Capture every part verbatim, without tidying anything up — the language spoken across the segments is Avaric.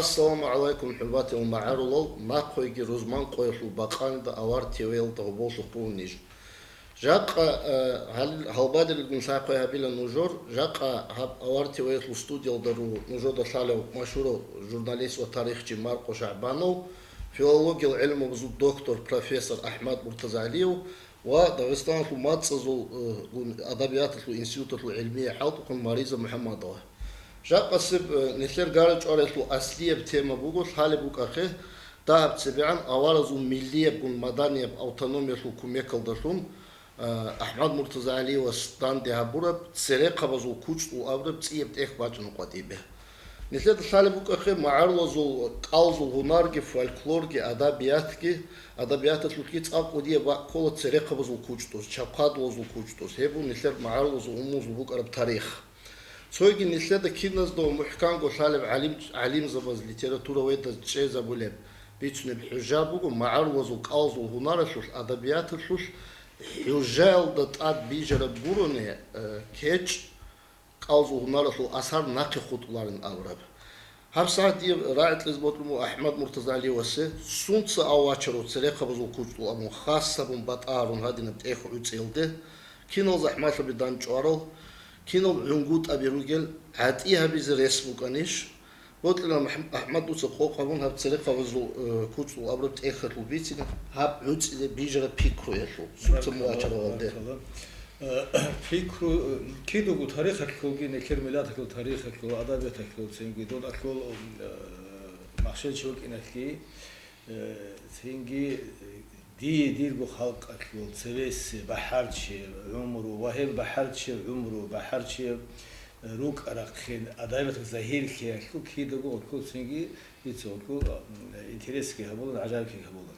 Ассаламу гӀалайкум, хӀурматиял магӀарулал, нахъеги рузман къоялъул бакъанида авар ТВ-ялда гьоболлъухъ бугьун ниж. Жакъа, э, гьал-, гьалбадерилгун лъахъе гьабила нужер, жакъа гьаб авар ТВ-ялъул студиялда руго нужеда лъалев машгьурав журналист ва тарихчи Маркъо ШагӀбанов, филологиял гӀелмабазул доктор, профессор АхӀмад МуртазагӀалиев ва Дагъистаналъул мацӀазул, э, гун адабияталъул институталъул гӀилмияв хӀалтӀухъан Мариза МухӀаммадова. Жакъасеб, э, нилъер гара-чӀвариялъул аслияб тема буго, лъалеб букӀахъе, дагьаб цебегӀан аваразул миллиябгун маданияб автономиялъул кумекалдалъун, э, АхӀмад МуртазагӀалиевас данде гьабураб «Церехъабазул кучӀдул» абураб цӀияб тӀехь бачӀана къватӀибе. Нилъеда лъалеб букӀахъе, магӀарулазул кӀалзул гьунарги, фольклорги, адабиятги, адабияталъулъги цӀакъ кӀудияб бакӀ ккола церехъабазул кучӀдуз, чапхъадулазул кучӀдуз. Гьеб буго нилъер магӀарулазул умумузул букӀараб тарих. Цойги нилъеда киназдаго мухӀканго лъалеб гӀалим-, гӀалимзабаз, литератураведаз чӀезабулеб, бицунеб хӀужа буго магӀарулазул кӀалзул гьунаралъулъ, адабияталъулъ хӀужаялда тӀад бижараб гурони, э, кечӀ, кӀалзул гьунаралъул асар нахъе хутӀуларин абураб. ГьабсагӀат дие рагӀи кьезе бокьун буго АхӀмад МуртазагӀалиевасе, сунца ав вачарав церехъабазул кучӀдул абун, хас гьабун батӀа гьарун гьадинаб тӀехь гӀуцӀиялде, кинал захӀмалъаби данчӀварал, кинал гӀунгутӀаби ругел, гӀатӀи гьабизе рес букӀанищ? Бокьилан МухӀ-, АхӀмад, дуца къокъ гьабун гьаб церехъабазул, э, кучӀдул абураб тӀехьалъул бицине, гьаб гӀуцӀизе бижараб пикруялъул, сунца мун вачаравалде. Баркала, баркала. Э, пикру, э, кидаго тарихалъулги, нилъер миллаталъул тарихалъул, адабияталъул цинги, додалъул, э, махщел чи вукӀиналъги, э, цинги, э, дие дирго халкъалъул цевесеб бахӀарчи гӀумру ва гьеб бахӀарчи гӀумру, бахӀарчи рукӀа-рахъин, адабияталъул загьирлъиялъул кидаго гъоркьул цинги дица гъоркьул, э, интересги гьабула, гӀажаиблъи гьабула.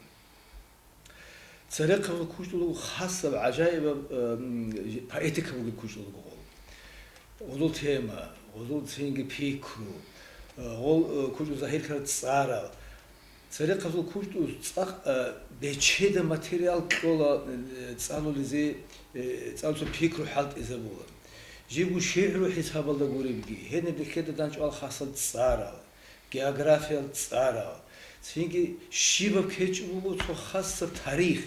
Церехъабазул кучӀдул хасаб гӀажаибаб, э, м, поэтика бугеб кучӀдул гъол. Гъозул тема, гъозул цинги пикру, э, гъол, э, кучӀдул загьирлъараб цӀарал. Церехъабазул кучӀдул цӀакъ, э, бечеда материал кьола, э, цӀалулезе, э, цӀалуца пикру хӀалтӀизабула. Жибго шигӀру хӀисабалда гуребги, гьениб нилъеда данчӀвал хасал цӀарал, географиял цӀарал, цинги щибаб кечӀ буго цо хасаб тарих,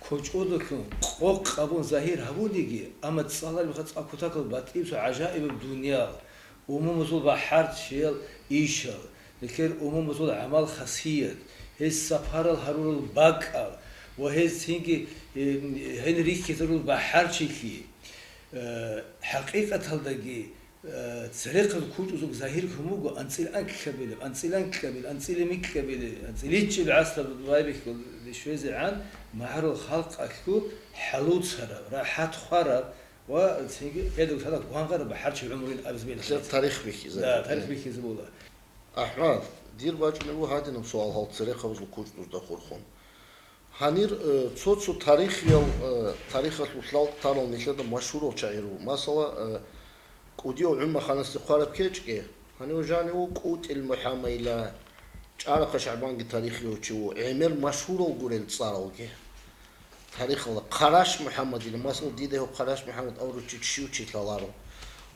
кочӀодалъун къокъ абун загьир гьабуниги, амма цӀалареб мехалъ цӀакъ кутакалда батӀиб цо гӀажаибаб дуниял, умумузул бахӀарчиял ишал, нилъер умумузул гӀамал-хасият, гьез сапарал гьарурал бакӀал ва гьез цинги, э, гьел рихьизарул бахӀарчилъи, э, хӀакъикъаталдаги, Э, церехъабазул кучӀдул загьир хьун буго анцӀила анкьабилеб, анцӀила анкьабилеб, анцӀила микьабилеб, анцӀила ичӀабилеб гӀасраб байбихьулде щвезегӀан, магӀарул халкъалъул хӀалуцараб, рахӀат хвараб ва цинги гьелда цадахъ гвангъараб бахӀарчи гӀумруян абизе бегьулеб. Тарих бихьизе. Да, тарих бихьизе була. АхӀмад, дир бачӀунеб буго гьадинаб суал гьал церехъабазул кучӀдузда хурхун. Гьанир, э, цо-цо тарихиял, э, тарихалъул лъалкӀ тарал нилъеда машгьурал чагӀи руго. Масала, э, кӀудияв ГӀумаханасде хъвараб кечӀги, гьанив жанив КӀутӀил МухӀаммадила, ЧӀарахъа ШагӀбанги тарихияв чи вуго, гӀемер машгьурал гурел цӀаралги. Тарихалда Хъараш МухӀаммадила, масала, дида гьев Хъараш МухӀаммад абурав чи щив чи лъаларо.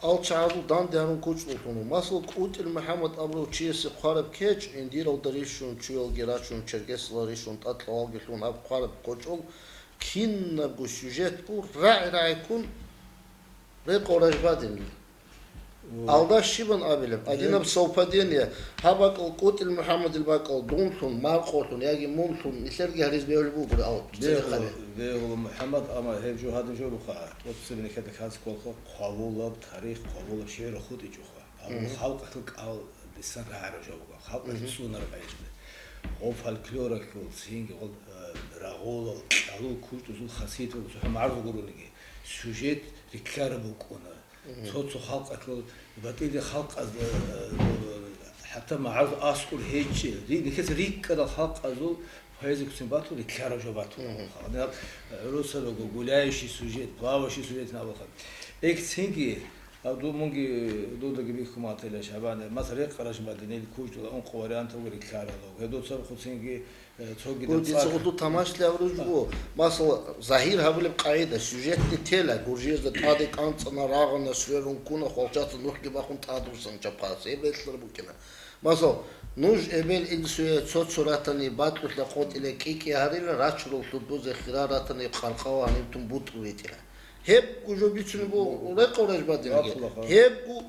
Ал чагӀазул данде гьарун кучӀдуллъун. Масала, КӀутӀил МухӀаммад абурав чиясе хъвараб кечӀ, Индиралда рищун, чуялги рачун, Чергесалда рищун, тӀад лъалалги лъун гьаб хъвараб кочӀол кинабго сюжет буго рагӀи-рагӀи ккун рекъон рагьбадинги. О. Алда щибан абилеб? Гьеб- Адинаб совпадение. Гьаб бакӀал КӀутӀил МухӀаммадил бакӀал дунлъун, Маркъолъун яги мунлъун, нилъерги гьариз бегьулеб бугури ал. Бегьула, церехъани. Бегьула, МухӀаммад, амма гьеб жо гьадин жо буха. ТӀоцебе нилъеда кканцӀ кколха хъвалулаб тарих, хъвалулаб шигӀр хутӀичӀоха. Амма халкъалъул кӀал дисан рагӀараб жо буго. Халкъалъ цӀунараб гӀелда. Гъо фольклоралъул, цинги гъо, э, рагъулал, кӀалул кучӀдузул хасиятал цохӀо магӀарул гурониги, сюжет риккараб букӀуна. Цо-цо халкъалъул батӀияб халкъазда, э, хӀатта магӀарул аскӀор гьечӀел, ри-, нилъеца риккарал халкъазул поэзиялъуцин батун, риккараб жо батун. Гьадинаб, э, гӀурусалаго гуляющий сюжет, плавающий сюжет абулха. Экцинги, а ду-, мунги дудаги бихьун батила, ШагӀбан, маса рекъараб жо батин, ил кучӀдула ункъо вариант буго риккаралуго. Гьедуца хъуцинги Э, цогидаб Гьудица цӀакъ. Гьуду тамашалъи гьабураб жо буго. Масала, загьир гьабулеб къагӀида, сюжетни тела, гуржиязда тӀаде кӀанцӀана, рагъана, сверун ккуна, хвалчаца нухги бахун тӀадвуссана чапхъас. Гьеб релълъараб букӀина. Масал, нуж эбел-инсуе цо-цо ратани батӀулъа къотӀила кӀи-кӀи гьарила, рачурал лъудбузе хирал ратани къаркъава гьанибтун бутӀрул ритӀила. Гьеб гужо бицунеб буго рекъов Ражбадинги. Батула ха. Гьеб гу-,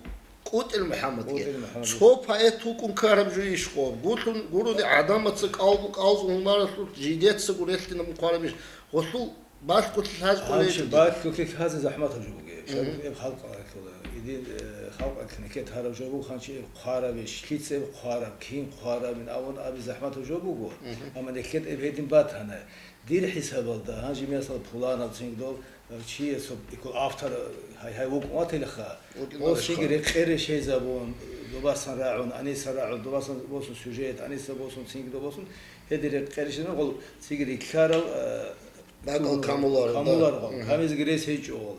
КӀутӀил МухӀаммадги. КӀутӀил МухӀаммад. Цо поэт вукӀун ккараб жо иш гъоб. Гулъун гурони гӀадамаца кӀал-, кӀалзу гьунаралъул жидецаго релълъинаб хъвараб иш. Гъолъул балъголъи лъазкъулей Гьанчи жо. Балъголъи лъазе захӀматаб жо бугеб. Мгм. Шагьураб эб халкъалъула. Идин, э, халкъалъ некед гьараб жо буго, гьанчи эб хъварабищ, лъица эб хъвараб, кин хъварабин абун аби захӀматаб жо буго. Мгм. Амма некед эб гьедин батана. Дир хӀисабалда, гьанжи мисал пуланав цинги дов, э, чиясул, икол автор, э, гьай-гьай вукӀун ватилаха. ВукӀун Гъос ватилаха. Цинги рекъере щайзабун, добасан рагӀун, аниса рагӀун, добасан босун сюжет, аниса босун, цинги дов босун, гьеде рекъере щайзабун, гъол цинги риккарал, э, Бакал камулар, камулар да. Гъол, Мгм. Камизги рес гьечӀо гъол.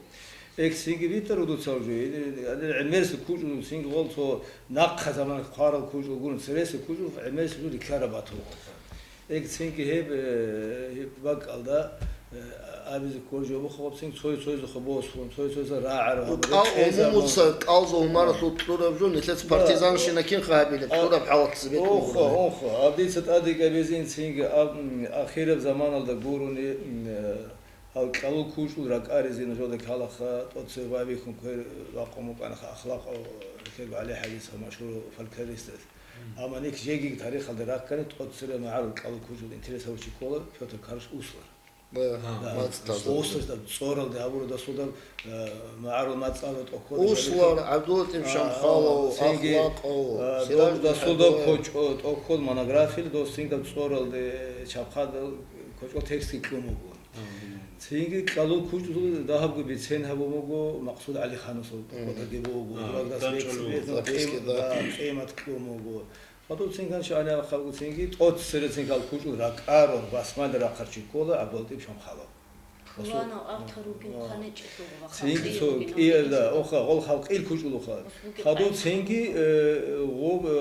Эксинги битӀару дуцал жо, гӀемерси кучӀун цинги гъол цо нахъа заман хъварал кучӀул гурун, цереси кучӀул гӀемерси жо риккараб батур. Эксинги гьеб, э, гьеб бакӀалда, э, абизе ккол жо бухъаб цинги цой-цойзухъа босун, цой-цойза рагӀар гьабун, Кьал рекъезабун. Умумуца кӀалзу гьунаралъул кьураб жо, нилъец Да. партизанщина кинха гьабилеб, А, кьураб хӀалат цебетӀ оха, бугони. Оха, абдица тӀадикӀабизин цинги аб-, м, ахираб заманалда гурони, м, э, Гьав кьалул кучӀул ракӀаризе нужеда ккалаха, тӀоцебе байбихьун квер бакъун букӀанаха ахлакъав, ккерго ГӀали ХӀажица машгьурав фольклористас. Мгм. Амма нилъ жеги тарихалда раккани, тӀоцебе магӀарул кьалул кучӀул интерес гьавурав чи ккола Пётр Карович Услар. Да, А. Да. мацӀ таза. Услар даб цӀоралде гьабураб дасулаб, э, магӀарул мацӀалда тӀохьола Услар, жагьлъи. ГӀабдуллатӀиф А, Шамхалов, а, цинги, Ахлакъов, а, Сираждин дасулаб Хабаев. кочӀо-, тӀохьол монографиял дос цинги даб цӀоралде чапхъадал кочӀо текстги кьун буго. Цинги кьалул кучӀдул дагьабго бицен гьабун буго Максуд ГӀалихановасул Мгм. кӀотӀаги буго, А, Гураграс данчӀвалев. Бецин, Записки, Кьим-, да. да, къимат кьун буго. Гьадур цин канча гьаниб хъалгу цинги тӀоцере цин кал кучӀул ракӀарун, басмалда рахъарчи ккола ГӀабдуллатӀиф Шамхалов. Пуланав автор вугин А. хъанечӀелъул ва Цинги халкъие цо вугин кӀиялда, авторитет. Оха, гъол халкъил кучӀулуха. Ус вугин Гьадур къайи цинги, вугин. э, гъоб, э,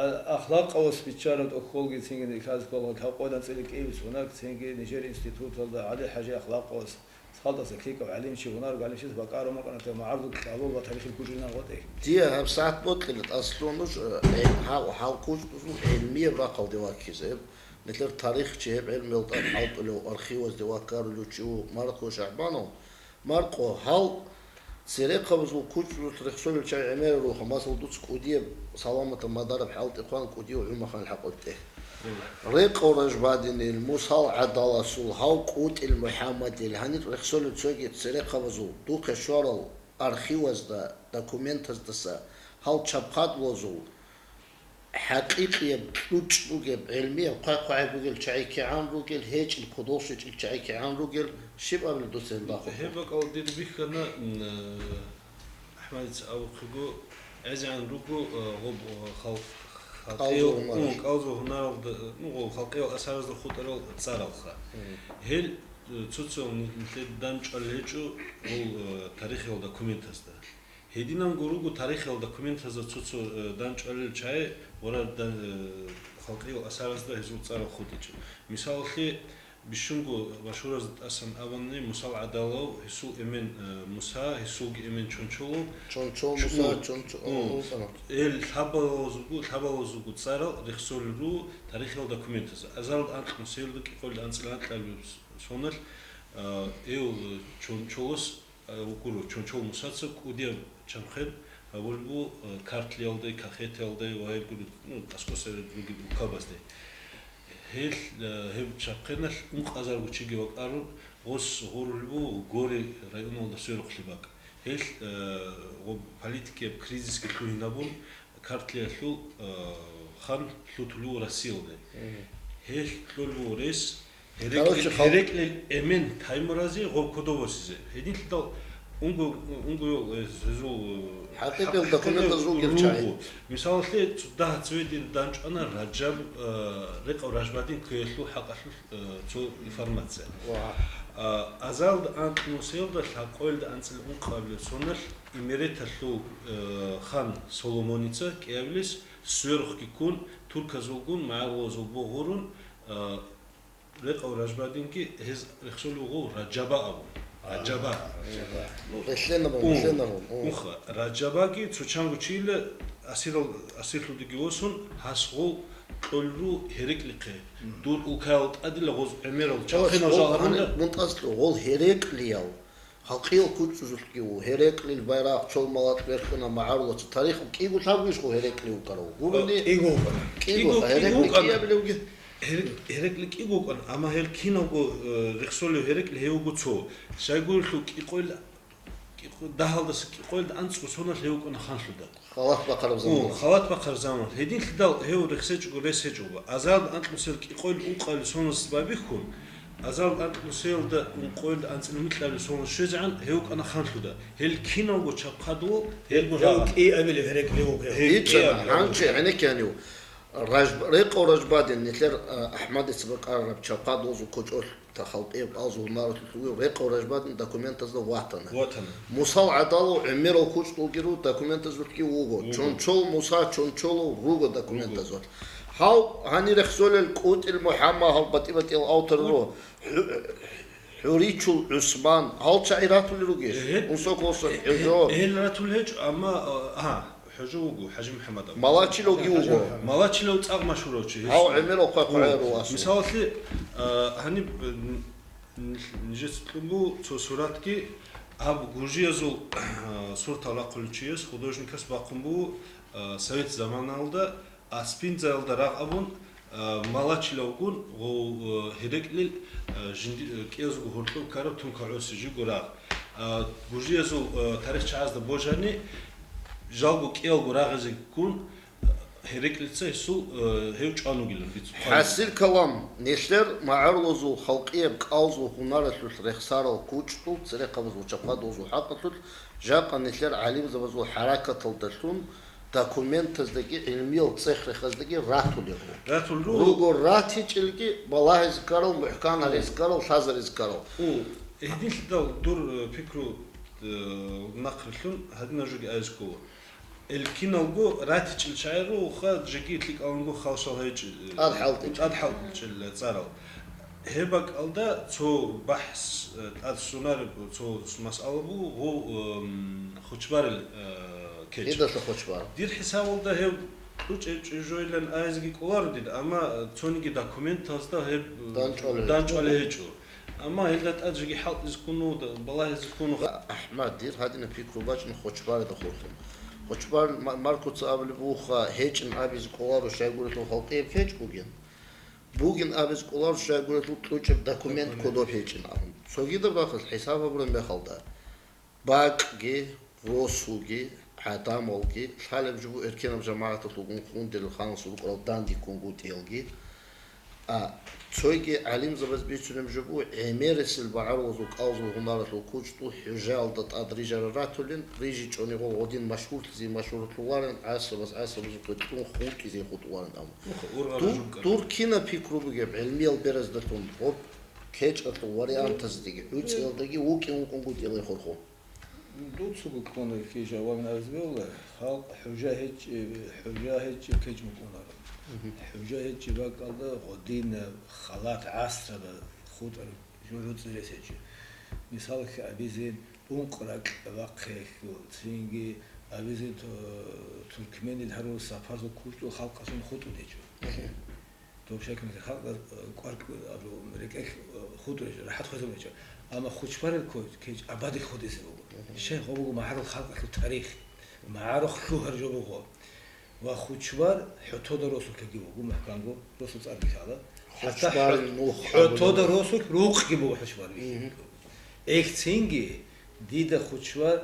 а-, ахлакъавас биччараб тӀохьолги цинги нилъаз ккола, лъабкъоялда анцӀила кӀиявис вунаг, цинги Нижер институталда ГӀали ХӀажи Ахлакъавас. Цалдаса лъикӀав гӀалимчи, гьунарав гӀалимчияс бакӀарун букӀана тема гӀарзу кьалул ва тарихил кучӀдинан гъотӀи. Дие гьаб сагӀат бокьила тӀасалъугьун нуж, э, гьал, гьал кучӀдузул гӀилмияб рахъалде ваккизе. Гьеб нилъер тарихчи, гьеб гӀилмуялда тӀад хӀалтӀулев архивазде ваккарулев чи ву Маркъо ШагӀбанов. Маркъо, гьал церехъабазул кучӀдузулъ рехсолел чагӀи гӀемерал руго, масала, дуца кӀудияб Саламатаб Мадараб хӀалтӀи хъван, кӀудияв ГӀумаханил хӀакъалъулъ тӀехь. Рекъов Ражбадинил, Мусал ГӀадаласул, гьав КӀутӀил МухӀаммадил, гьанир рехсолел цоги церехъабазул, духъе щварал архивазда, документаздаса гьал чапхъадулазул хӀакъикъияб кьучӀ бугеб, гӀилмияб хъвай-хъвай бугел чагӀи кигӀан ругел, гьечӀел кодолъ щвечӀел чагӀи кигӀан ругел, щиб абилеб дуца гьел бахъулъул? Гьеб бакӀалде бихьана, м, э, АхӀмадица абухъего, гӀезегӀан руго, э, гъоб, э, хал-, Кьалзу халкъиял, гьунаралъ. Ну, кьалзу гьунаралда, ну, гъоб халкъиял асаразда хутӀарал цӀаралха. Мгм. Гьел, э, цо-цо нилъеда данчӀвалел гьечӀо гъол, э, тарихиял документазда. Гьединанго руго тарихиял документазда цо-цо, э, данчӀвалел чагӀи гъора дан-, э, халкъиял асаразда гьезул цӀарал хутӀичӀо. Мисалалъе, бищунго машгьуразда тӀасан абани, Мусал ГӀадалав, гьесул эмен, э, Муса, гьесулги эмен Чончолов. Чончол Муса, Чу-, Чончо-, ну, Муса. Эл лъабалазулго, лъабалазулго цӀарал рехсолел руго тарихиял документазда. Азарилда анкьнусиялда кӀикъоялда анцӀила анкьабилеб соналъ, э, эл Чончолас, э, вукӀуро, Чончол Мусаца кӀудияб чамхъен гьабулеб буго, э, картлъиялдай, кахетиялдай ва гьеб гури, ну, аскӀоса ругел улкабазде. Гьел, э, гьеб чапхъеналъ ункъазарго чиги вакӀарун, гъос гъурулеб буго Гори районалда сверухълъи бакӀ. Гьел, э, гъоб политикияб кризисги лъугьинабун, картлъиялъул, э, хан лъутулев Россиялде. Мгм. Гьел кьолев рес, Короче, гьерекьлъи-, хал- гьерекьлъил эмен таймуразе гъоб кодобосизе. Гьединлъидал унго, унгоял, э, гьезул, э, ХӀакъикъиял хӀакъикъиял документаз ругел чагӀи. Руго. Мисалалъе, цо-, дагьа цеведин данчӀвана Раджаб, э, рекъав Ражбадин ккеялъул хӀакъалъулъ, э, цо информация. Ва. А, азалда анкьнусиялда лъабкъоялда анцӀила ункъабилеб соналъ Имереталъул, э, хан Соломоница кӀиабилес сверухъги ккун, турказулгун, магӀарулазулго гъурун, э, рекъав Ражбадинги гьез рехсолев вуго Раджаба абун. А, Раджаба. Раджаба. Ну, Рехлъенабун, ун-, рехлъенабун, ун. Унха. Раджабаги цо чанго чийила асирал, асирлъудеги восун, гьас гъол кьолел руго Гьерекьлихъе. Дур улкаял тӀадила гъоз гӀемерал чахъинал жал гьарунда. Мун тӀасалъугьа гъол Гьерекьлиял халкъиял кучӀдузулъги ву, Гьерекьлил байрахъ, чол-малат бергьуна магӀарулаца. Тарихалъ кӀиго лъабго иш гъо Гьерекьли вукӀарав? Гурони? КӀиго вукӀана. КӀиго, кӀиго, ха, кӀиго Гьерекьли вукӀана. КӀиабилевги? Гьерек-, Гьерекьли кӀиго вукӀана, амма гьел киналго, э, рехсолев Гьерекьли гьев вуго цо. Щайгурелъул кӀикъойл-, кӀикъо-, дагьалдаса кӀикъоялда анцӀго соналъ гьев вукӀана ханлъуда. Халат бахъараб заман. О, халат бахъараб заман. Гьединлъидал гьев рехсечӀого, рес гьечӀого. Азарда анкьнусел кӀикъойл ункъоялда соналъ байбихьун, азарда анкьнуселда ункъоялда анцӀила микьабилеб соналъ щвезегӀан гьев вукӀана ханлъуда. Гьел киналго чапхъадул, гьелго Гьев жагьал. КӀиабилев Гьерекьли вуго. Гьев ГьечӀана, КӀиабилев. Гьанчи гӀенеккани. Раж-, рекъов Ражбадин, нилъер, а, АхӀмадица бакӀарараб чапхъад гъозул кочӀолъ та халкъияб кӀалзул гьунаралъулъ вугев рекъов Ражбадин документазда ватана. Ватана. Мусал гӀадалав гӀемерал кучӀдулги руго, документазулъги вуго. Вуго. Чончол Муса, Чончолов руго документазулъ. Вуго. Гьав гьанир рехсолел КӀутӀил МухӀаммад, гьав батӀи-батӀиял автор руго. ХӀу-, ХӀуричул ГӀусман, гьал чагӀи ратулел ругеш? Гье-, Унсоколоса гье-, ХӀужо. Гьел ратулел гьечӀо, амма, а, гьа, ХӀужо вуго, ХӀажи МухӀаммадов. Малачиловги вуго. Малачилов цӀакъ машгьурав чи, гьес. Гьав гӀемерал хъвай-хъвагӀерав асар. Мисалалъе, а, гьаниб, н-, н-, нижеца кьун буго цо суратги, гьаб гуржиязул, а, сурат рахъулев чияс, художникас бахъун буго, а, совет заманалда, Аспинзаялда рагъ абун, а, Малачилавгун гъов, а, Гьерекьлил, а, жинди-, а, кӀиязго гьоркьоб ккараб тункагӀоси жибго рагъ. А, гуржиязул, а, тарихчагӀазда божани, жалго кӀиялго рагъизегун, а, Гьерекьлица гьесул, а, гьев чӀван вугилан бицун. ХӀасил калам, нилъер магӀарулазул халкъияб кӀалзул гьунаралъулъ рехсарал кучӀдул церехъабазул чапхъад гъозул хӀакъалъулъ жакъа нилъер гӀалимзабазул хӀаракаталдалъун документаздаги, гӀилмиял цӀех-рехаздаги ратулел руго. Ратулел руго. Руго ратичӀелги балагьизе ккарал, мухӀкан гьаризе ккарал, лъазаризе ккарал. О, гьединлъидал дур, э, пикру, э, нахърилълъун гьадинаб жоги айзе ккола. Гьел киналго ратичӀел чагӀи ругоха, жеги лъикӀаланго халшал гьечӀел, э, ТӀад хӀалтӀичӀел. ТӀад хӀалтӀичӀел цӀарал. Гьеб бакӀалда цо бахӀс, э, тӀад сонареб цо масъала буго, гъо, эм, Хочбарил, э, кечӀ. Гьедалъа Хочбар. Дир хӀисабалда гьеб кьучӀеб чӀужойлан айзеги кӀоларо дида, амма цониги документазда гьеб, э, ДандчӀвале гьечӀо. ДандчӀвале гьечӀо. Амма гьелда тӀад жеги хӀалтӀизе ккун, балагьизе ккун. АхӀмад, дир гьадинаб пикру бачӀун Хочбарида хурхун. Хочбар ма-, Маркоца абулеб буха, гьечӀин абизе кӀоларо, щайгурелъул халкъияб кечӀ бугин. Бугин абизе кӀолар щайгурелъул кьучӀеб документ кодоб гьечӀин абун. Цогидаб рахъалъ хӀисаб гьабураб мехалда, бакӀги, росуги, гӀадамалги, лъалеб жо буго эркенаб жамагӀаталъулгун хундерил ханасул рукӀарал дандеккунгутӀиялги, а, цойги гӀалимзабаз бицунеб жо буго гӀемерисел багӀарулазул кӀалзул гьунаралъул кучӀдул хӀужаялда тӀад рижарал ратулин, рижичӀони гъол гъодин машгьурлъизе машгьурлъуларин, гӀасабаз гӀасабазухъе кьун хутӀизе хутӀуларин абун. Дур, дур кинаб пикру бугеб гӀилмиял бераздалъун гъоб кечӀалъул вариантаздаги, гӀуцӀиялдаги вукӀин вукӀунгутӀила хурхун? Дуцаго ккола кижа ва мин азбевла, халкъ хӀужа гьечӀеб, хӀужа гьечӀеб кечӀ букӀунаро. ХӀужа гьечӀеб бакӀалда гъодинаб, халат гӀасрабаз хутӀараб жо гӀуцӀи рес гьечӀо. Мисалги абизин, ункъ ракь бахъеялъул, цинги абизин ту-, туркменил гьарурал сапарзул кучӀдул халкъалъун хутӀун гьечӀо. Доб шакмазе халкъ, э, кӀвар-, абу, рекӀелъ, э, хутӀулеб, рахӀат хвезабулеб. Амма Хочбарил ко-, кечӀ абадил хутӀизе буго. Щай гъо буго магӀарул халкъалъул тарих, магӀарухъ лъугьар жо буго. Ва Хочбар ХӀутода росулъги буго, мухӀканго, росул цӀарги лъала. ХӀатта Хочбар ХӀу-, нух ХӀутода абулеб. Росулъ рукъги буго Хочбар вихьинго. Эхцинги, дида Хочбар,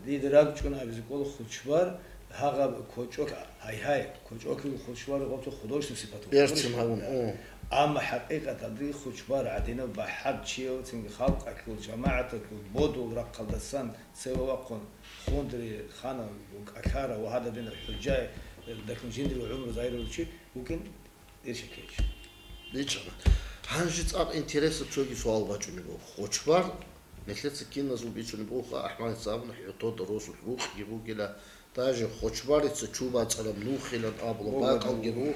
дида рагчӀун абизе кӀола Хочбар, гьагъаб кочӀолъ, гьай-гьай, кочӀолъул Хочбар гъоцо художественный сипат буго. Берцин гьавун, о. Амма хӀакъикъаталда Хочбар гӀадинав бахӀарчияв, цинги халкъалъул, жамагӀаталъул бодул рахъалдасан цеве вахъун, хундри хана кӀалъара ва гьададинаб хӀужаялдалъун жиндирго гӀумру загьирулев чи вукӀин. Иршикевич. БичӀчӀана. Гьанже цӀакъ интересаб цоги суал бачӀунеб буго. Хочбар, нилъеца киназул бицунеб бугоха, АхӀмадица абуна, ХӀутода росулъ рукъги бугила, даже Хочбарица чу бацӀараб нухилан абула бакӀалги буго.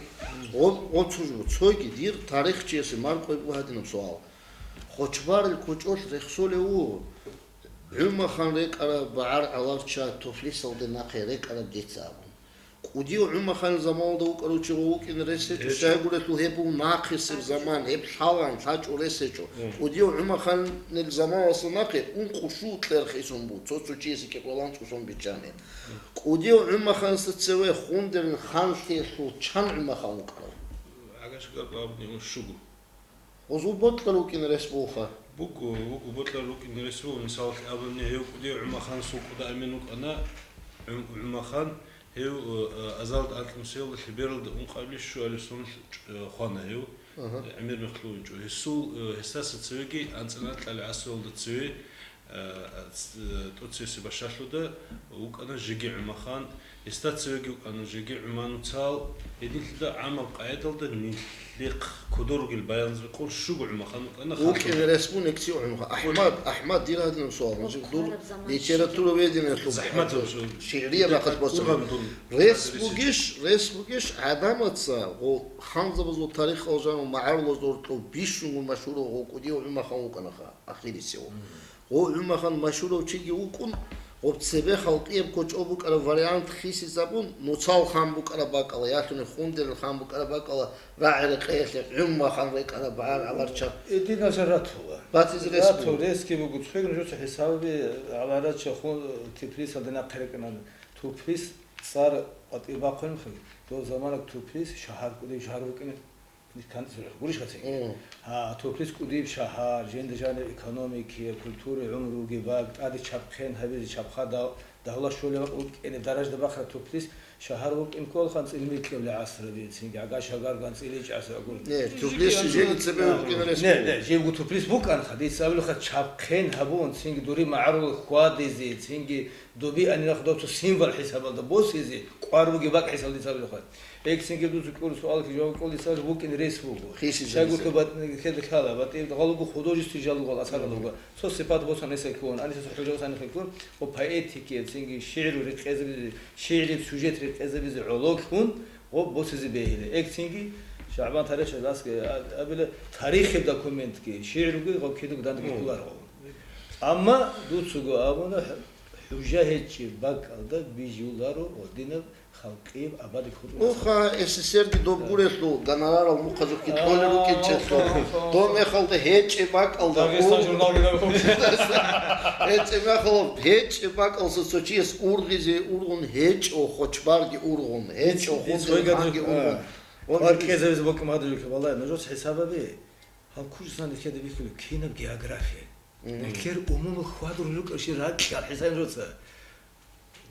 Гъо-, гъо цо жо, цоги дир тарихчиясе маркӀой буго гьадинаб суал. Хочбарил кочӀолъ рехсолев вуго, ГӀумахан рекӀараб багӀар гӀаларча Туфлисалде нахъе рекӀараб дица абун. КӀудияв ГӀумаханил заманалда вукӀарав чи гъов вукӀин рес гьечӀо, гьечӀо. Щайгурелъул гьеб буго нахъисеб заман, гьеб лъалаан лъачӀо рес гьечӀо. Мгм. КӀудияв ГӀумаханил заманалдаса нахъе ункъо-щуго кьерхисон буго, цо-цо чиясе кӀикъоялда анцӀго сон биччани. КӀудияв ГӀумаханасда цеве Хундерил ханлъиялъул чан ГӀумахан вукӀарав? Агашгар абни ун щуго. Гъозул бокьарав вукӀин рес бугоха? Буго, буго, бокьарав вукӀин рес буго. Мисалалъе абуни, гьев КӀудияв ГӀумаханасул кӀуда амин вукӀана. ГӀум-, ГӀумахан, гьев, э, азалда анкьнусиялда лъебералда ункъабилеб щуабилеб соналъ, э, хвана гьев, Ага. э, гӀемер мехлъугьинчӀо. Гьесул, э, гьесдаса цевеги анцӀила анкьабилеб гӀасруялда цеве Э, ц-, э, тӀоцевесеб бащалъуда вукӀана жеги ГӀумахан, гьесда цевеги вукӀана жеги ГӀумануцал, гьединлъидал гӀамаб къайдалда нилъехъ кодор ругел баянзабазда къо щуго ГӀумахан вукӀана. ВукӀин рес бугин ГӀумахан. АхӀмад, АхӀмад, дир гьадинаб суал. Гьанже дур литература ведениялъул захӀматаб суал. ШигӀрияб бахъалъ босана. Рес бугищ, рес бугищ, гӀадамаца гъо-, ханзабазул тарихалъ жану магӀарулазда гьоркьов бищунго машгьурав гъо КӀудияв ГӀумахан вукӀанаха, ахирисев. Гъов ГӀумахан машгьурав чиги вукӀун, гъоб цебе халкъияб кочӀол букӀараб вариант хисизабун, нуцал хан букӀараб бакӀалда, ялъуни Хундерил хан букӀараб бакӀалда, рагӀи-рекъеялъе ГӀумахан рекӀараб багӀар гӀаларчаб. Эдинал жо ратула. Батизе рес буго. Ратул ресги буго, цоги нужеца хӀисабе гӀаларача хун Тифлисалде нахъе рекӀана. Тифлис цӀар къватӀиб бахъун хъи. Дов замана Тифлис шагьар кӀудияб шагьар вукӀине. Гурищ гьацин? Мгм. Гьа, Тифлис кӀудияб шагьар, жинда жаниб экономикияб, культура, гӀумруги бакӀ, тӀаде чабхъен гьабизе, чабха дав-, давла щолеб бакӀ вукӀине даражада бахъараб Тифлис шагьар вукӀин кколаха анцӀила микьабилеб гӀасраби, цинги гӀага-шагар анцӀила ичӀаса агур. Не, Тифлис жеги цебе вукӀин рес буго. Не, не, жибго Тифлис букӀанха, дица абулаха чабхъен гьабун, цинги дури магӀарул хьвадизе, цинги Доби анилахъ доб цо символ хӀисабалда босизе, кӀвар бугеб бакӀ хӀисабалда дица абулаха. Эксинги дуца кьур суалги жаваб кьолдисал вукӀин рес буго. Хисизабизе. Щайгурелъул бат-, кьеда ккала, батӀи-, гъалуго художественный жалугъал асаралуга. Цо сипат босана гьесда ккун, гьаниса цо хӀужа босана ккун, ва поэтикияб, цинги шигӀру рекъезабизе, шигӀриб сюжет рекъезабизе гӀоло ккун, ва босизе бегьила. Эксинги ШагӀбан тарихчияс а-, абила тарихияб документги, шигӀруги гъаб кидаго данде бихьуларо. Амма дуцаго абуна, ХӀужа гьечӀеб бакӀалда бижуларо ва динаб халкъияб абадияб хутӀун. Уха, СССР-ги доб гурелъул гонорарал мухъазухъги кьолел рукӀинчӀелъул. Доб мехалда гьечӀеб бакӀалда Дагъистан ур-, журналги даб. ГьечӀеб мехалда гьечӀеб бакӀалса цо чияс ургъизе ургъун гьечӀо, хочбарги ургъун гьечӀо, Ин-, худерги инсойгадри-, ханги ургъун. А. Ва кӀезавизе бокьун гьадулев валай, нужец хӀисабаби. Гьал кучӀсан нилъеда бихьулеб кинаб география? Мгм. Нилъер умумул хьвадурулел рукӀарщи ракьал хӀисаб нужеца.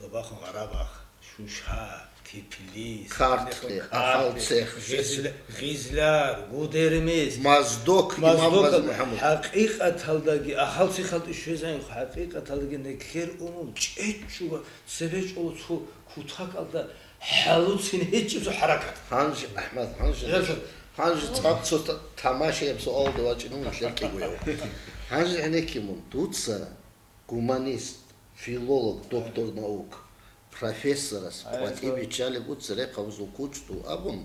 Лабахъун Гъарабах, Шуша, Тифлис, Картли, Ахалцех, Гъизла-, Гъизлар, Гудермес, Моздок, Имам Моздок, Гъази МухӀаммад. ХӀакъикъаталдаги Ахалцехалда щвезайин, хӀакъикъаталдаги нилъер умум чӀечӀула, цебе чӀола цо кутакалда хӀалуцин гьечӀеб цо хӀаракат. Гьанже, АхӀмад, гьанже, гьанже цӀакъ цо та-, тамашаяб суалда вачӀинун нилъер кӀигояв. Гьанже гӀенекке мун, дуца гуманист, филолог, доктор наук, профессорас къватӀиб биччалеб буго церехъабазул кучӀдул абун,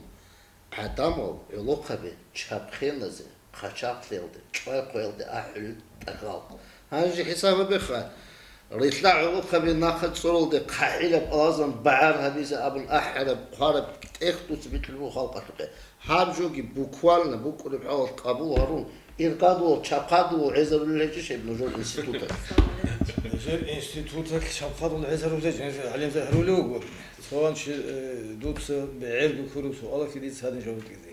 гӀадамал гӀолохъаби чабхъеназе, хъачагълъиялде, чӀвай-хъваялде ахӀулел тӀагъал. Гьанже хӀисаб гьабеха, рилълъа гӀолохъаби нахъа цӀоралде хъахӀилаб алазан багӀар гьабизе абун ахӀараб, хъвараб тӀехь дуца бикьулеб буго халкъалъухъе. Гьаб жоги буквально букӀунеб хӀалалъ къабул гьарун, иргъадулал, чабхъадулал гӀезарулел гьечӀищ гьеб нужер институталъ? Нужер институталъ чабхъадулал гӀезарулел гьечӀищ, нужер гӀалимзаби гьарулев вуго. Цо чи, э, дуца бегӀерго ккураб суалалъе дица гьадин жаваб кьезе.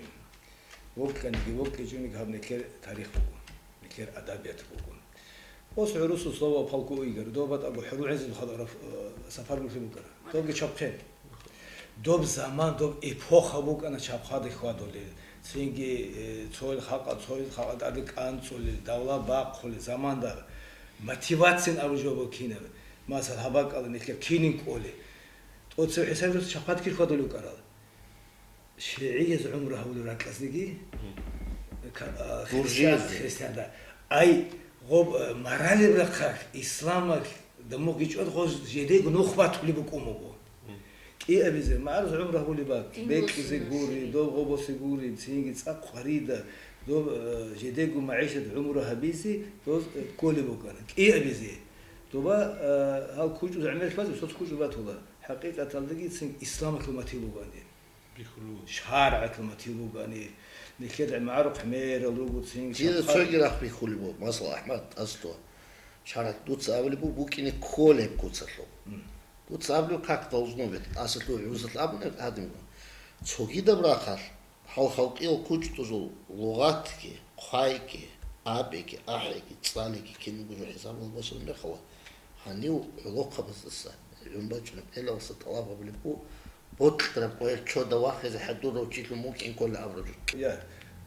Вокьаниги вокьичӀониги гьаб нилъер тарих буго, нилъер адабият буго. Ос гӀурусул слово полку игр, доб батӀаго хӀурул гӀезаб хадураб, э, сапар гулъи букӀара. Добги чабхъе. Доб заман, доб эпоха букӀана чабхъаде хьвадулел. Цинги, э, цоял халкъа, цоял халкъа тӀаде кӀанцӀулел, давла бахъулел, заманда мотивациян абу жо букӀинаб. Масал, гьаб бакӀалда нилъер кинин кӀоле. ТӀоцев хӀисаб чабхъад кир хьвадулев вукӀарал. ШигӀияз гӀумру гьавулев ракьазеги, Мгм. ка-, а, Буржиязеги. Христиан, христиан, да. Ай, гъоб, а, маралеб рахъалъ, исламалъ, дамугъ гьечӀо гъоз жидего нух батулеб букӀун буго. Мгм. КӀиабизе, магӀарулаз гӀумру гьавулеб бакӀ, Дин бекьизе босизе гури, гури. Доб гъоб босе гури, цинги цӀакъ хъварида, доб, а, жидего магӀишат гӀумру гьабизе, доз, а, кколеб букӀана. КӀиабизе. Доба, а, гьал кучӀуз гӀемер хьвазе, соц кучӀуз батула. ХӀакъикъаталдаги цинги исламалъул матил бугони, бихьулев, шаргӀалъул матил бугони, нилъеда гӀемарухъ мерал руго цинги. Дида шабхъат цоги рахъ бихьулеб буго, масала, АхӀмад, тӀасалъугьа. ШаргӀалъ дуца абулеб буго букӀине кколеб куцалъул. М. Дуца абулеб как должно быть, тӀасалъугьа гӀузалъ абуна гьадинго. Цогидаб рахъалъ гьал халкъиял кучӀдузул лугъатги, хъвайги, абиги, ахӀиги, цӀалиги кинабго жо хӀисабалде босулеб мехалъ, гьанив гӀолохъабаздаса гӀун бачӀунеб гӀелалъа тӀалаб гьабулеб буго, бокьараб къоялъ чода вахизе хӀадурав чилъун вукӀин ккола абураб жо. Я,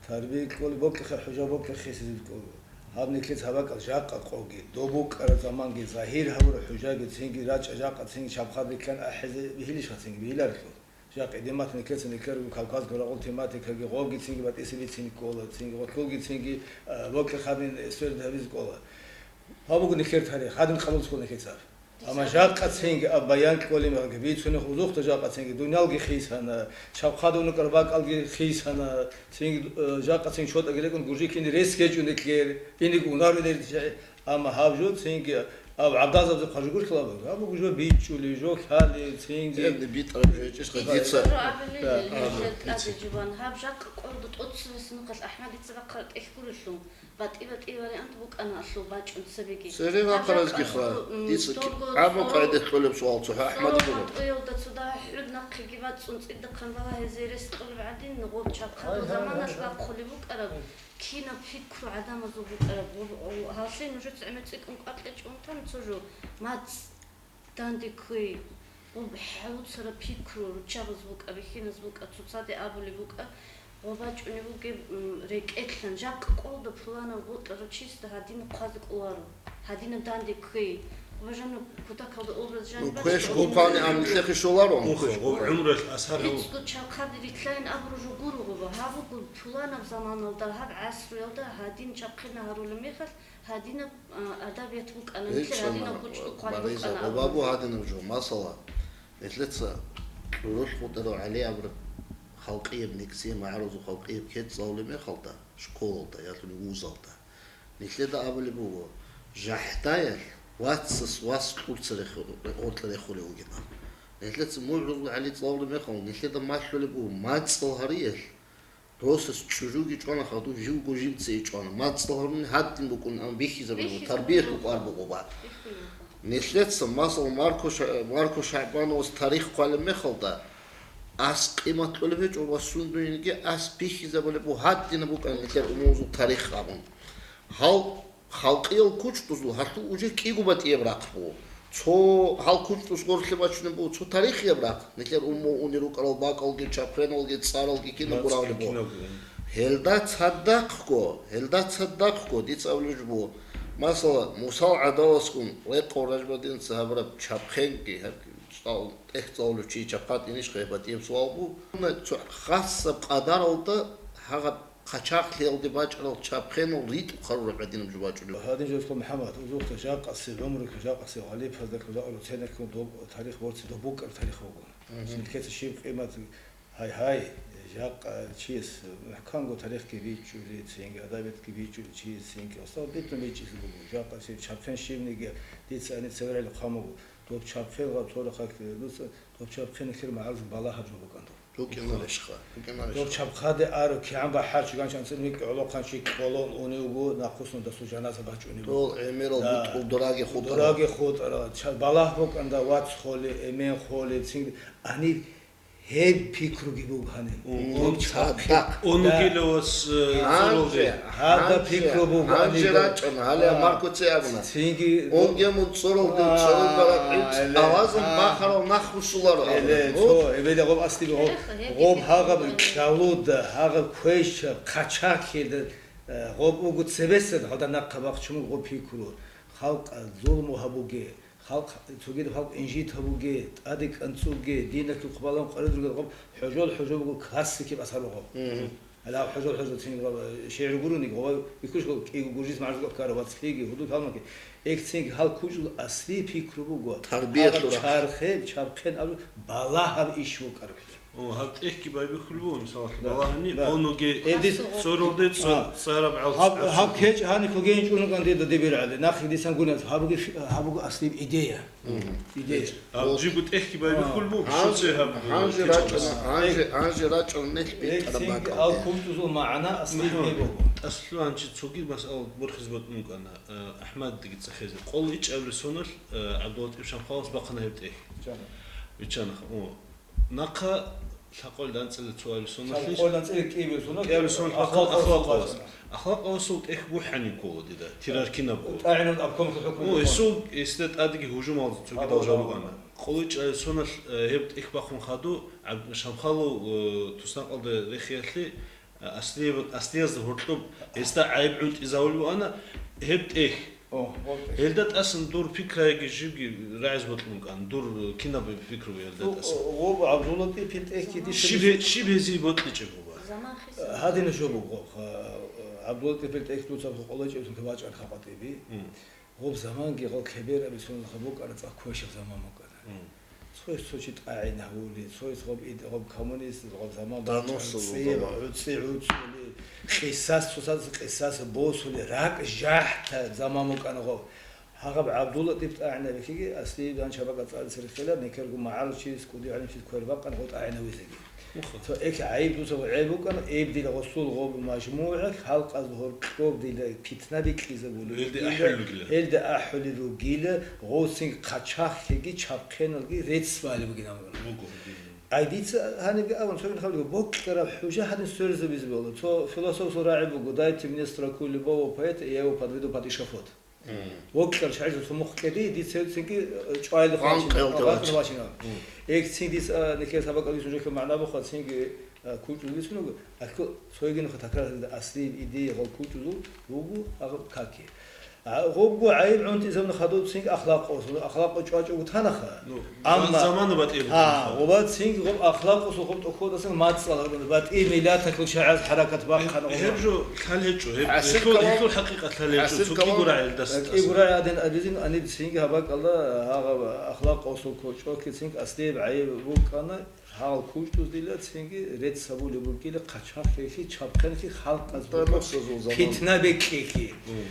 тарбия ккола, бокьиха хӀужа, бокьиха хисизе ккола. Гьаб нилъеца гьаб бакӀал жакъа къоги, доб букӀараб заманги, загьир гьабураб хӀужаги, цинги рачӀа жакъа, цинги шабхъат рилълъан ахӀизе бихьилищха, цинги бихьиларелъул. Жакъа идемат нилъеца нилъер Кавказго рагъул тематикаги гъогицинги батӀисе бицин ккола, цинги гъолъулгицинги, а, бокьа хадин сверд гьабизе ккола. Гьаб буго нилъер тарих, гьадин къабуллъула нилъеца. Амма жакъа цинги аб баян кколин багьги бицунеб узухъда жакъа цинги дуниялги хисана, чабхъадав нукӀар бакӀалги хисана, цинги, э, жакъа цинги чотӀаги рекӀун гуржи кини рес гьечӀун нилъер, иниг унару нилъер. Амма гьаб жо цинги аб гӀадазабазухъа жугурлъулаб, гьаб буго жо бичӀчӀули, жо лъали, цинги. Гьебни битӀараб жо гьечӀищ гьадица. Гьеб жо абилин, а, нилъер тӀаде жубан. Гьаб жакъа къолда тӀоцебесеб нухалъ АхӀмадица бахъараб тӀехь гурелъул, батӀи-батӀи вариант букӀана алъул бачӀун цебеги. Цере гьаб бахъаразги жакъа ха, цо, м, дица сорго, кӀамо сорго, къайдалъ кьолеб суал цо АхӀмадица. Сорго къоялда цо дагьа хӀуд нахъеги бацӀцӀун цӀидахъан балагьизе рес кьолеб гӀадин, гъоб чабхъадул заманалъ бахъулеб букӀараб. Кинаб пикру гӀадамазул букӀараб, гъоб-, гъоб-, гьалъие нужеца гӀемер цӀикӀкӀун кӀвакьичӀун тан цо жо, мацӀ, данде кквей, гъоб хӀалуцараб пикру руччабаз букӀа, бихьиназ букӀа, цоцаде абулеб букӀа, гъоб бачӀунеб бугеб, м, рекӀелъан, жакъа къолда пуланав бокьарав чиясда гьадин хъвазе кӀоларо, гьадинаб данде кквей. Гъоб жаниб кутакалда образ жаниб. Ну, квеш бачӀун гукъани анлъехъе щоларо. Ухо, гъоб гӀумралъ асар гьав. ГьецӀго чабхъаде рилълъайин абураб жо гуро гъоба, гьаб буго. Пуланаб заманалда, гьаб гӀасруялда гьадин чабхъи гьарулеб мехалъ, гьадинаб, а, адабият букӀана, нилъер гьадинаб гучӀдухъ гьарулеб букӀана абураб жо. ГьечӀо, Мариза, гъоб буго гьадинаб жо. Масала, нилъеца ЦӀурулъ ГъутӀарав ГӀали абураб халкъияб, нексияб магӀарулазул халкъияб кецӀ цӀалулеб мехалда, школалда, ялъуни вузалда, нилъеда абулеб буго, жахӀдаялъ вацас вас кьурца реху-, гъоркье рехулев вугеб. Нилъеца МугӀрузул ГӀали цӀалулеб мехалда, нилъеда малъулеб буго, мацӀал гьариялъ Досас чӀужуги чӀвана хадуб, живго жинца ичӀвана. МацӀал гьаруни гьадин букӀун, ан бихьизабулеб, тарбиялъул къвар буго ба. Нилъеца, масала, Марко Ша-, Марко ШагӀбановас тарих хъвалеб мехалда, ас къимат кьолеб гьечӀо ва сундуниги ас бихьизабулеб буго, гьадинаб букӀана нилъер умумузул тарих абун. Гьал Халкъиял кучӀдузул гьалъул уже кӀиго батӀияб рахъ буго. Цо гьал кучӀдус гъорлъе бачунеб буго цо тарихияб рахъ, нилъер умумул унел рукӀарал бакӀалги, чабхъеналги, цӀаралги кинабго рагъулеб буго. Гьелда цадахъго, гьелда цадахъго дица абулеб жо буго. Масала, Мусал гӀадаласгун рекъов Ражбадинаца гьабураб чабхъенги, гьаб цӀал-, тӀехь цӀалулев чи чабхъа тӀинищха гьеб батӀияб суал буго. Цо хасаб къадаралда гьагъаб Хъачагълъиялде бачӀарал чабхъенал ритӀухъ гьарураб гӀадинаб жо бачӀунеб. Гьадин жо, МухӀаммад, узухъе жакъасе гӀумрулъ, жакъасе гьалипаздеклъун, жакъа ценеклъун доб-, тарих борци доб букӀараб тарих буго. Мгм. Нилъеца щиб къимат, гьай-гьай, жакъа чияс мухӀканго тарихги бичӀчӀулин, цинги адабиятги бичӀчӀулин чияс цинги. Асал битӀун бичӀчӀизе буго. Жакъа щиб чабхъен щибниги дица гьаниб цеве рагӀи хъван буго. Доб чабхъен гъаб цо рахъалъ, дуца, доб чабхъен нилъер магӀарулазул балагьаб жо букӀана доб. БукӀиналищха, букӀиналищха. Доб чабхъаде аро, кигӀан бахӀарчи ганчи анцӀил микьи гӀолохъанчи кьолон унев вуго, нахъвуссун дасул жаназа бачӀунеб буго. Дол гӀемерал бутӀрул дораги хутӀарал. Дораги хутӀарал. Ча-, балагь букӀанда вац холи, эмен холи, цинги. Гьаниб гьеб пикруги буго гьаниб. Мгм. Доб чабхъи. Цадахъ. Онугиловас, э, гьанже, цӀоролде. Гьаб гьанже, пикру буго гьанже гьаниб. РачӀун, гьале А. Марко цӀи абуна. Цинги Онге мун цӀоролде, А, цӀоролбараб гӀинцӀ эле, авазун а. Бахарал нахъ бусуларо Эле, абуна. Цо, эбеда гъоб аслиги гъоб, Гьеб гъоб гьеб гьагъаб гьеб. Кьалуда, гьагъаб квешаб, хъачагълъида, э, гъоб уго цебесеб гьалда нахъа бахчун гъоб пикру. Халкъ, а, зулму гьабуге, халкъ, цогидаб халкъ инжит гьабуге, тӀаде кӀанцӀуге, диналъул хъубалан къварид ругел гъоб хӀожол-хӀожо буго классикиб асар гъоб. Мгм. Гьале гьаб хӀожол-хӀожо цин гъоб, шигӀр гурони гъоб, бикьуш гъоб, кӀиго гуржис мажгу ккарав вацлъиги, гьудул гьалмаги. Экцинги гьал кучӀул аслияб пикру буго. Тарбиялъул Гьаб рахъ. Чархе, чархен абу, балагьаб иш букӀараб. О, гьаб тӀехьги байбихьулеб буго, мисалалъе, Да, балагьани, да. Онуги Эдис цоролде цо-, А. цараб гӀалцӀ Гьаб, гьаб гӀалцӀ. кечӀ гьаниб ккоген чӀунукан дида дибиргӀали, нахъе дисан гуназ, гьабуги, гьабуги аслияб идея. Мгм. Идея. А, О. жибу тӀехьги байбихьулеб буго, А. щуце гьаб, Гьанже кечӀ рачӀана, гӀалцӀ. гьанже, гьанже рачӀана нилъ Эх, битӀараб цинги бакӀалда. ал кучӀдузул магӀна аслияб МухӀаммад, гьеб буго. Аслу гьанчи цоги масъала борхизе бокьун букӀана, а, АхӀмадица хезе. Къол ичӀабилеб соналъ, а, ГӀабдуллатӀиф Шамхалас бахъана гьеб тӀехь. Чана. Биччана, о. Нахъа лъакъоялда анцӀила цоабилеб соналъ. Лъакъоялда анцӀила кӀиабилеб соналъ. КӀиабилеб соналъ ахлакъ, ахлакъ авас. Ахлакъ авасул тӀехь бухӀани ккола дида, тираркинаб ккола. ТӀагӀинаб обкомлъи хӀукму О, бухӀун. Эсул, эсда тӀадеги гьужумалда цоги Абу, далжал абу. букӀана. Къоло ичӀабилеб соналъ, э, гьеб тӀехь бахъун хадуб, ГӀаб-, Шамхалов, э, туснакъалда рехиялъе, Аслияб-, аслиязда гьоркьоб гьесда гӀайиб гӀунтӀизавулеб буана гьеб тӀехь. О, гьеб тӀехь. Гьелда тӀасан дур пикраги жибги рагӀизе бокьун букӀана, дур кинаб пикру гьелда О, тӀасан. о, гьеб ГӀабдуллатӀифил тӀехь киди Щиб гье-, щиб гьезие бокьичӀеб буба? Заман хисаб. Гьадинаб жо буго, ха, ГӀабдуллатӀифил тӀехь дуца къоло ичӀеб бачӀараб хабатӀиби. М. Гъоб заманги гъол кеберабилъун гъоб букӀана цӀакъ квешаб заман букӀана. Мгм. Цояс цо чи тӀагӀинавули, цояс гъоб ид-, гъоб коммунист, гъоб заман Доносов бачӀана, цӀи, вугьула. гӀуцӀи гӀуцӀули, къисас, цоцазе къисас босули, ракӀ жахӀта заман букӀана гъоб. Гьагъаб ГӀабдуллатӀиф тӀагӀинабихьиги, аслияб гьанчаб бакӀа цӀалиса рехила, некерго магӀарулчияс, кӀудияв гӀалимчияс квер бакъана гъоб тӀагӀинавизеги. Муха. Цо эхь гӀайиб дуца гӀеб букӀана, эб дила гъосул гъоб мажмугӀа, халкъазда гьоркьоб дила питна бикьизабулеб Гьелде бугила, ахӀулел ругила. гьелде ахӀулел ругила, гъосин хъачахъеги чапхъеналги рецц балеб бугин абуна. Буго, буго. Ай дица гьанибги абун, цоги хабалиго, бокьараб хӀужа гьадин сверизабизе бегьула. Цо философ цо рагӀи буго, «Дайте мне строку любого поэта, и я его подведу под эшафот». Мгм. Вокьар шагьидасул мухъ кьеди, дица цинги, э, чӀвайда Къан хвачина, къелде къан вач. вачина. Мгм. Эх, цин дица, э, нехер сабакъал дицун жохе магӀна бухъа, цинги, э, кучӀул бицун буго. Ахъу цойгин хъа такрар гьелда аслияб идея гъал кучӀузул буго, агъаб каки. А, гъобго гӀайиб гӀунтӀизабун хадуб цинги ахлакъ осун, ахлакъ чӀвачӀого танаха. Ну, Амма, за-, замана батӀияб гьа, букӀана. Гъоба цинги гъоб ахлакъусул гъоб тӀохьодасан мацӀала гьабуна, батӀи миллаталъул чагӀаз хӀаракат бахъана гъоба. Гьеб жо лъалечӀо, гьеб ХӀасил гьелъул, калам, гьелъул хӀакъикъат лъалечӀо, хӀасил цоги калам, гурай гьелдаса КӀи тӀасан. гурай гьадин абизин, аниб цинги гьабакӀалда гьагъаб ахлакъусул кочӀокки цинги аслияб гӀайиб букӀана, гьагъал кучӀдуздила цинги рецц гьабулеб бугила, хъачахъеги, чапхъенги, халкъаз Доносозул заман. питна бекьеги. Мгм.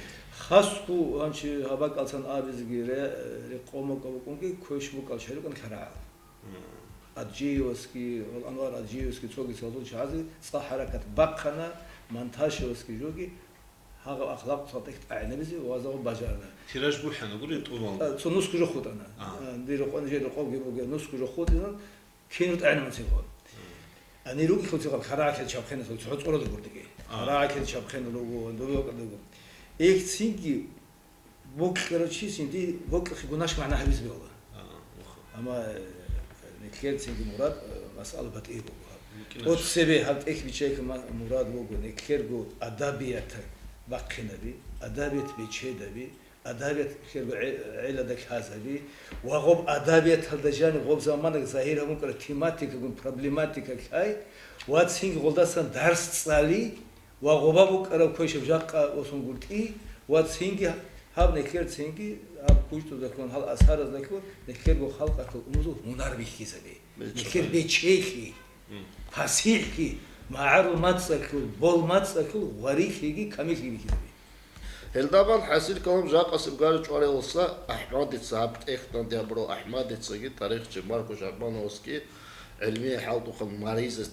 Хасго гьанчи гьабакӀалцан абизеги ре-, рекъон букӀа букӀунги, квеш букӀал шерукӀан карагӀал. Мгм. Аджиевасги, Анвар Аджиевасги цоги цалъул чагӀазе цӀа хӀаракат бахъана, Монташевасги жоги, гьагъаб ахлакъ цадехъ тӀагӀинабизе ва загъу бажарна. Тираж бухӀана гури тӀубалда? А, цо нусго жо хутӀана. Ага. А, дир рокъон жер рокъобги бугеб нусго жо хутӀана, кинаб тӀагӀинаб цинги. Мгм. Гьанир ругелъул цинги карагӀалъе чапхъенас цо цӀоралда гурдеги. Ага. КарагӀалъе чапхъен руго, дубе бакӀалда руго. Эх, цинги бокьарав чияс инди бокьухъе гунаш магӀна гьабизе бегьула. А, уха. Амма, э, нилъер цинги мурад, э, масъала батӀияб буго гьаб. ВукӀинач. От цебе гьаб тӀехь биччайха ма-, мурад буго, нилъерго адабият бахъинаби, адабият бечедаби, адабият нилъерго гӀе-, гӀелада лъазаби ва гъоб адабияталда жаниб гъоб заманаг загьир гьабун ккара тематикагун, проблематика лъай ва цинги гъолдасан дарс цӀали, ва гъоба букӀараб квешаб жакъа осунгутӀи, ва цинги гьаб нилъер цинги гьаб кучӀдузалъун, гьал асараздалъун нилъерго халкъалъул умузул гьунар бихьизаби. Нилъер бечелъи, Мгм. пасихӀлъи, магӀарул мацӀалъул, бол мацӀалъул гъварилъиги камиллъиги бихьизаби. Гьелдабан хӀасил калам жакъасеб гара чӀваралдаса АхӀмадица, гьаб тӀехь данде гьабурав АхӀмадицаги, тарихчи Марко Шагьбановасги, гӀилмияй хӀалтӀухъан Мариза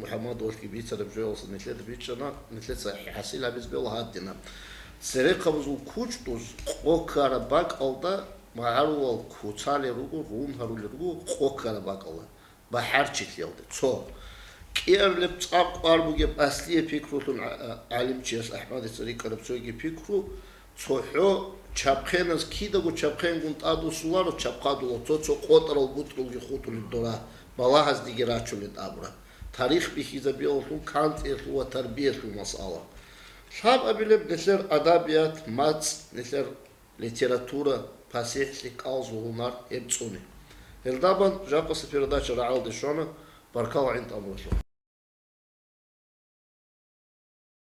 МухӀаммадовалъги бицараб жоялдаса нилъеда бичӀчӀана, нилъеца хӀасил гьабизе бегьула гьадинаб. Церехъабазул кучӀдуз къо ккараб бакӀалда магӀарулал куцалел руго, рун гьарулел руго къо ккараб бакӀалда, бахӀарчилъиялде, цо. КӀиабилеб цӀакъ кӀвар бугеб аслияб пикрулъун гӀа-, гӀа-, гӀалимчияс АхӀмадица рикӀкӀараб цоги пикру, ЦохӀо чапхъеназ кидаго чапхъенгун тӀадвуссуларо, чапхъадула цо-цо къотӀрал-бутӀрулги хутулеб дора, балагьаздеги рачулеб абураб. Тарих бихьизабиялъул, кантӀиялъул ва тарбиялъул масъала. Лъабабилеб нилъер адабият, мацӀ, нилъер литература, пасихӀлъи, кӀалзу гьунар гьеб цӀуни. Гьелдабан жакъасеб передача рагӀалде щвана, баркала гӀин тӀамуралъухъ.